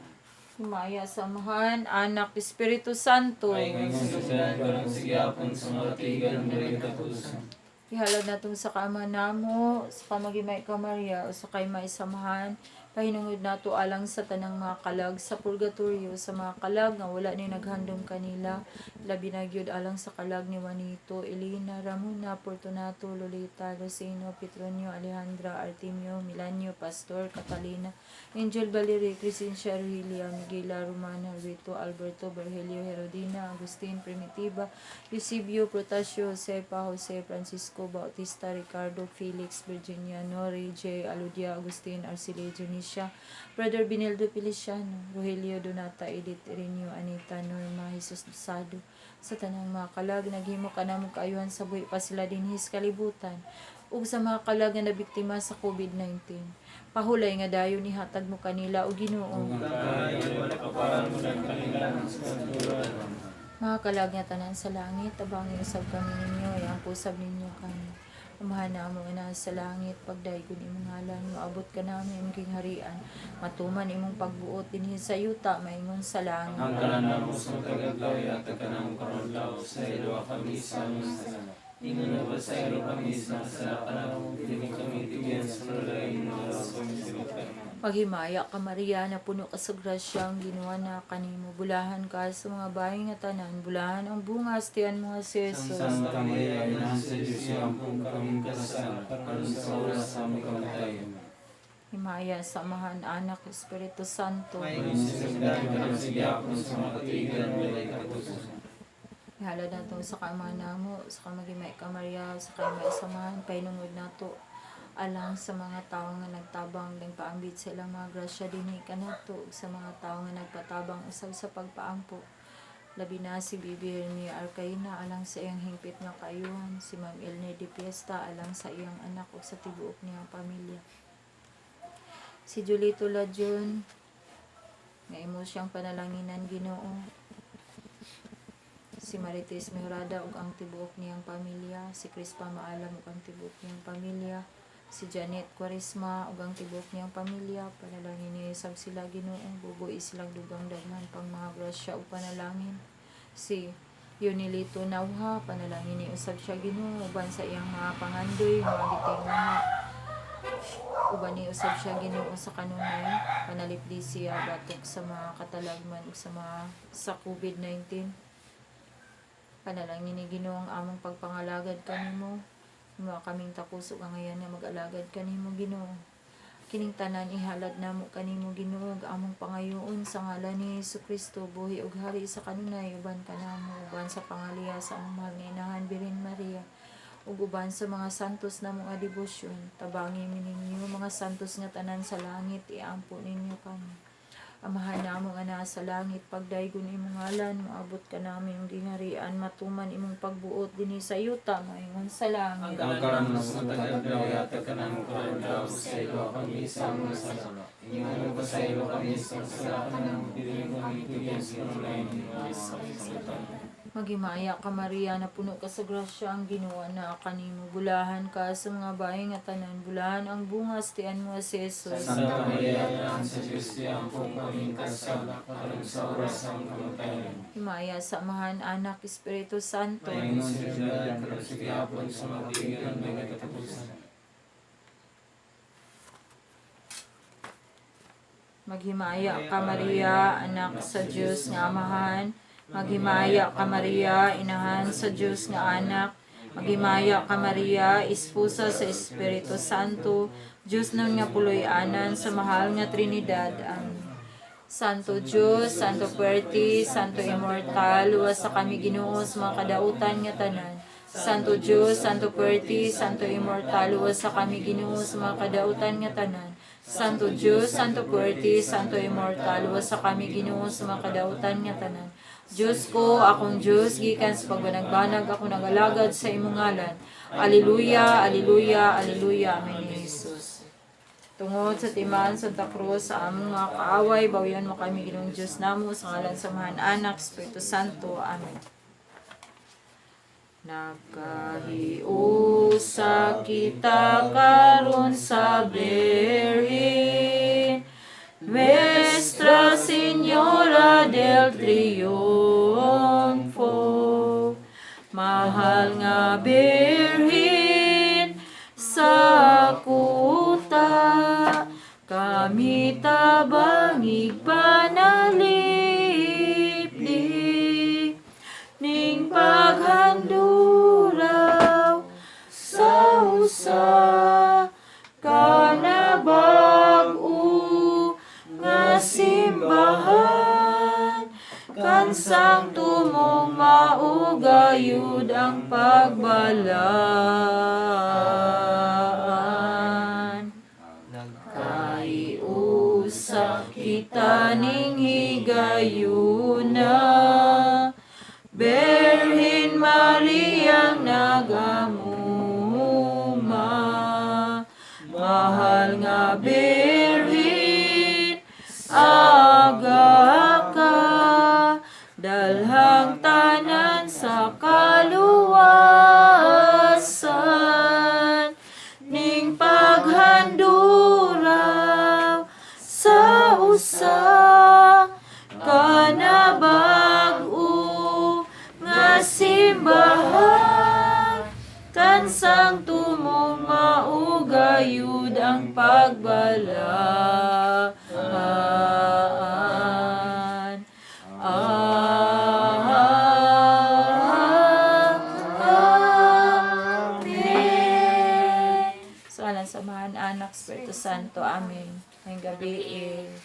Himaya sa Amahan, Anak, Espiritu Santo. Maingon sa sugdan, karon sa gihapon sa mga katigan, walay katapusan. Ihalad natong sa kama namo, sa kamagimay ka Maria, o sa kay maisamahan, pahinungod nato alang sa tanang mga kalag sa purgatorio, sa mga kalag nga wala ni naghandom kanila, labi na gyud alang sa kalag ni Juanito, Elena, Ramona, Fortunato, Lolita, Lucino, Petronio, Alejandra, Artemio, Milanio, Pastor, Catalina, Angel Valerie, Crescencia, Rogelia, Miguela, Romana, Rito, Alberto, Berhelio, Herodina, Agustin, Primitiva, Eusebio, Protasio, Josepa, Jose, Francisco, Bautista, Ricardo, Felix, Virginia, Nori, J. Aludia, Agustin, Arcile, Dionisia, Brother Benildo Feliciano, Rogelio, Donata, Edith, Ireneo, Anita, Norma, Jesus Sado, sa tanang mga kalag, naghimo ka namo kaayuhan sa buhi pa sila dinhi sa kalibutan, ug sa mga kalag nga nabiktima sa COVID-19. Pahulay nga dayon ihatag mo kanila o Ginoo. Ug ang kaayo wala kaparan mo kanila sa katuran. Mga kalag nga tanan sa langit, tabangi usab kami ninyo, iampo usab ninyo kami. Amahan namo nga naa sa langit, pagdaygon imong ngalan, moabot ka namo imong gingharian, matuman imong pagbuot dinhi sa yuta maingon sa langit. Ang kalan namo sa matag adlaw, ihatag kanamo karong adlaw, pasayloa kami sa among sala. Ingon nagapasaylo kami sa nakasala kanamo, dili kami tugyan sa panulay, hinunoala kami sa kalautan. Maghimaya ka Maria, napuno ka sa grasya, ang Ginoo naa kanimo. Bulahan ka sa mga babae nga tanan, bulahan ang bunga sa tiyan mo si Jesus. Santa Maria, Inahan sa Diyos, iampo kami kasala, karon sa oras sa among kamatayon. Himaya sa Amahan, Anak, Espiritu Santo. Maingon sa sugdan, karon sa gihapon sa mga katuigan, walay katapusan. Ihalad nato sa kama namo, sa kamagimay ka Maria, sa kay maisamahan, pahinungod nato alang sa mga tawo nga nagtabang nagpaambit sa ilang mga grasya dinhi kanato ug sa mga tawo nga nagpatabang usab sa pagpaampo. Labi na si Bibi Hermia Arcaina alang sa iyang hingpit nga kaayuhan, si Ma'am Elne de Fiesta alang sa iyang anak ug sa tibuok niyang pamilya. Si Julito Ladjon nga imo siyang panalanginan, Ginoo. Si Marites Mejorada ug ang tibuok niyang pamilya, si Crispa Maalam ug ang tibuok niyang pamilya, si Janet Quaresma ug ang tibuok niyang pamilya, panalangin niya sab sila, Ginoo, bubuhi silang dugang daghan pang mga grasya ug panalangin. Si Yunilito Nauha, panalangin ni usab siya, Ginoo, uban sa iyang mga pangandoy, mga gitinguha. Uban ni usab siya, Ginoo, sa kanunay, panalipdi siya batok sa mga katalagman ug sa mga sa COVID-19. Panalangin ni Ginoo ang among pagpangalagad kanimo. Himoa kaming takos ug angayan nga mag-alagad kanimo, Ginoo. Kining tanan ihalad namo kanimo, Ginoo, ug among pangayoon sa ngalan ni Hesukristo, buhi ug hari sa kanunay uban kanamo, uban sa pangaliya sa among mahal nga inahan Birhen Maria, Ug uban sa mga santos na mga debosyon, tabangi mi ninyo mga santos nga tanan sa langit, iampo ninyo kami. Amahan namo nga naa sa langit, pagdaygon imong ngalan, moabot ka namo imong gingharian, matuman imong pagbuot dinhi sa yuta maingon sa langit. Ang karon sa matag adlaw, ihatag kanamo karong adlaw, pasayloa kami sa among mga sala. Ingon nagpasaylo kami sa nakasala kanamo, dili mo kami tugyan sa panulay, hinunoala sa kami sa tanan. Maghimaya ka Maria, napuno ka sa grasya, ang Ginoo naa kanimo. Bulahan ka sa mga babae nga tanan, bulahan ang bunga sa tiyan mo si Jesus. Santa Maria, Inahan sa Diyos, iampo kami kasala, karon sa oras sa among kamatayon. Himaya sa Amahan, Anak, Espiritu Santo. Maingon sa sila, karon sa gihapon sa mga tuigan, may katapusan. Maghimaya ka Maria, anak sa Dios nga Amahan. Maghimaya ka Maria, inahan sa Dios nga anak. Maghimaya ka Maria, esposa sa Espiritu Santo, Dios nun nga puloy-anan sa mahal nga Trinidad. Amen. Santo Dios, Santo Puerte, Santo Immortal, luwas sa kami Ginoo sa mga kadautan nga tanan. Santo Dios, Santo Puerte, Santo Immortal, luwas sa kami Ginoo sa mga kadautan nga tanan. Santo Dios, Santo Puerte, Santo Immortal, luwas sa kami Ginoo sa mga kadautan nga tanan. Diyos ko, akong Diyos, gikan sa pagbanagbanag ako nagalagad sa imong ngalan. Alleluia, alleluia, alleluia. Amen ni Jesus. Tungod sa timaan Santa Cruz sa among mga kaaway, bawian mo kami Ginoong Diyos namo sa ngalan sa Amahan, Anak, Espiritu Santo. Amen. Nakahiusa kita karon sa Birhen, Nuestra Señora del Triunfo. Mahal nga Birhen sa kuta, kami tabangig panalipdi, ning paghanduraw sa usa ka na bag-o nga simbahan, kansang tumong maugayud ang pagbalaan. Kaiusa kita ning higayuna, Birhen Mariang nagamuma, mahal nga Birhen, aga ka, dalhang tanan sa kaluwasan, ning paghanduraw sa usa ka na bag-o nga simbahan, kansang tumong maugayud ang pagbalaan. Amen. Sa ngalan sa Amahan, Anak, Espiritu Santo. Amen. Ngayong gabi, eh.